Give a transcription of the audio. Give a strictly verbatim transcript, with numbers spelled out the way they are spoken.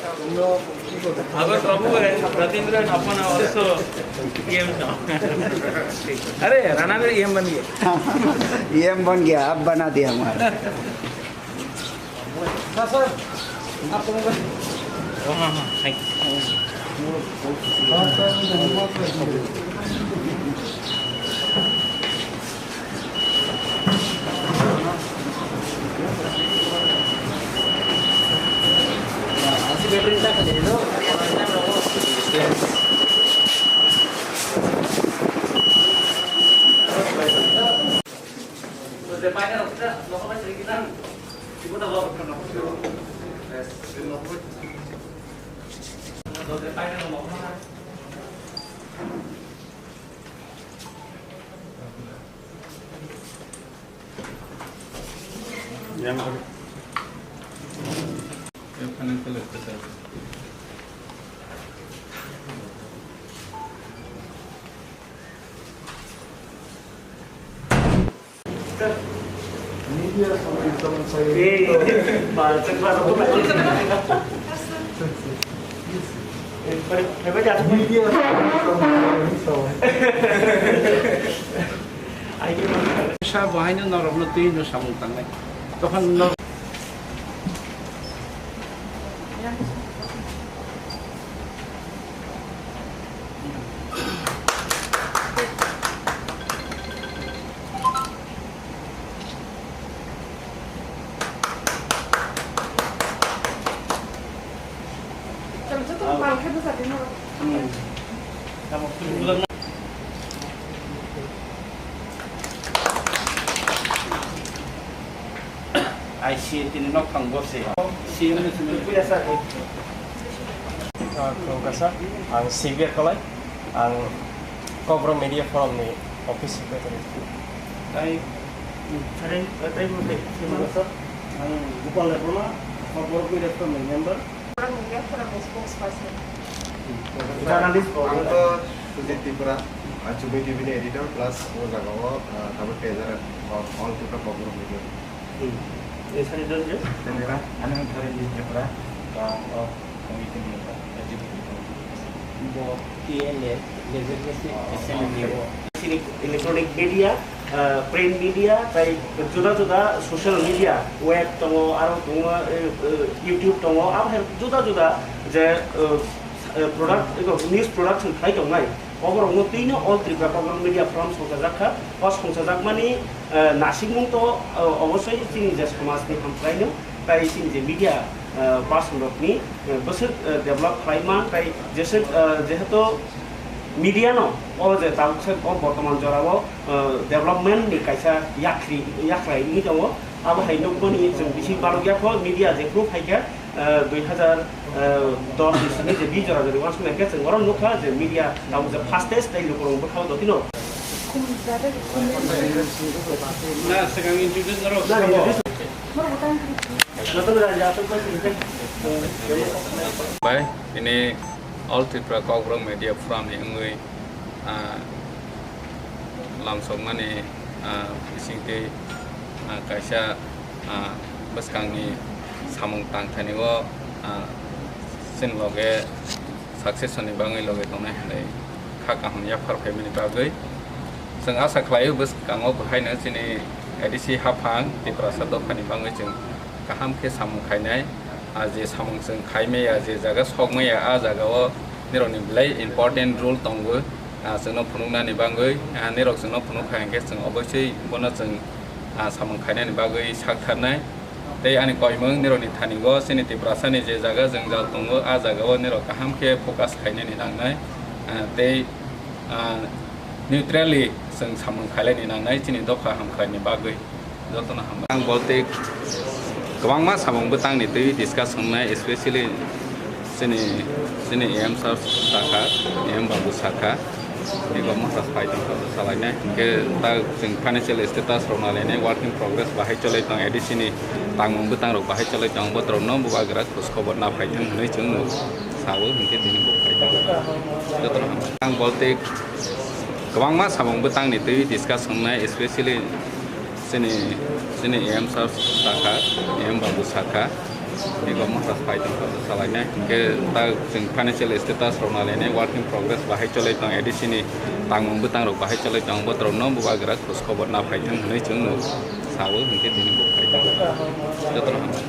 अगर प्रभु है, रविंद्र अपन also E M था। अरे, राणा भी E M बन गए। E M बन गया, अब बना दिया हमारा। हाँ, सर। हाँ, हाँ, thank you। Yang. Yang financial status. Media sama sama saya. Eh, baca baru. Eh, pada, pada baca. Media sama sama saya. Sa bahaino norokno twi no samung tangnai. Tokhan no. Ai si tini nok thang bo se. Si ni sini. Ah, Prabhu Kasa, ang C B R Kolai, ang Kokborok Media Forum ni office secretary. Tai, tai, tai, tai, ang Gopal Debbarma, Kokborok Media Forum ni member. Media Forum ni spokesperson. Journalist. Ang to Sujit Tripura, ang Chumui T V ni editor plus o jaga o, ah, tabuk treasurer of All Tripura Kokborok Media. Hmm. Ini sani don je? Tripura, ano Dhorendra Tripura, o committee ni member, executive committee. Bo T N A, Legislative Assembly o. Sini electronic media, ah, print media, tai juda juda social media, web tongo, aro tongo, eh, eh, YouTube tongo, abo hai juda juda je, eh, eh, product, ego news production khai tongnai. Oborokno twino All Tripura Kokborok Media Forum songchajak kha. O songchajakmani, eh, nasikmung to, eh, obosoi chini je somajni hamkraino, tai chini je media, eh, person rokni, eh, bwswk, eh, develop khlaima, tai jeswk, eh, jehetu media no o je tabuk se o bortoman jorao, eh, development ni kaisa yakri, yakrai wngwi tongo. Abo hai nukmani chwng bising barok yakho media jephru phaikha, eh, dui hazar dos ni simi je bi jora jora uansuk nai khe chwng oro nukha je media tabuk je fastest tei lukurok bwkhao dotino. Na, swkang introduce oro. Bai, ini All Tripura Kokborok Media Forum ni wngwi, ah, lamsokmani, ah, bisingtwi, ah, kaisa, ah, bwskangni samung tangthani o, ah, chini loge success ni bagwi loge tongnai hinwi kha kaham yaphar phaimani bagwi. Chwng asa khlaio bwskango bwhaino chini A D C haphang Tiprasa dophani bagwi chwng kaham khe samung khainai. Ah, je samung chwng khaimaya, je jaga sokmaya, ah jagao nirokni belai important role tongo. Ah, chwngno phunuknani bagwi, ah, nirok chwngno phunukha hinkhe chwng obosoi bono chwng, ah, samung khainani bagwi saktharnai. Tei ani koimwng nirokni thani o chini Tiprasani je jaga jwngjal tongo, ah jagao nirok kaham khe focus khainani nangnai. Ah, tei, ah, neutrally chwng samung khailaini nangnai chini dopha hamkhlaini bagwi. Jotono hambai. Ang Baltic kwbangma samung bwtangni twi discuss wngnai, especially chini, chini A M sir sakha, A M babu sakha, ego mohra phai tongkha salainai. Hinkhe ta chwng financial status rok nalainai, work in progress bahai cholai tong, A D C ni tangmung bwtang rok bahai cholai tong, botrok no bubagra khos khobor na phai thang hwnwi chwng sao, hinkhe tini bo phai tong. Jotono hambai. Ang Baltic kwbangma samung bwtangni twi discuss wngnai, especially chini, chini A M sir sakha, A M babu sakha, Ego Maharaj phai tong kha salainai. Hingke ta chwng financial status rok nalainai, work in progress bahai cholai tong, A D C ni tangmung bwtang rok bahai cholai tong, botrok no bubagra khos khobor na phai thang hinui chwng no sao, hingke tini bo phai tong. Joto no hambai.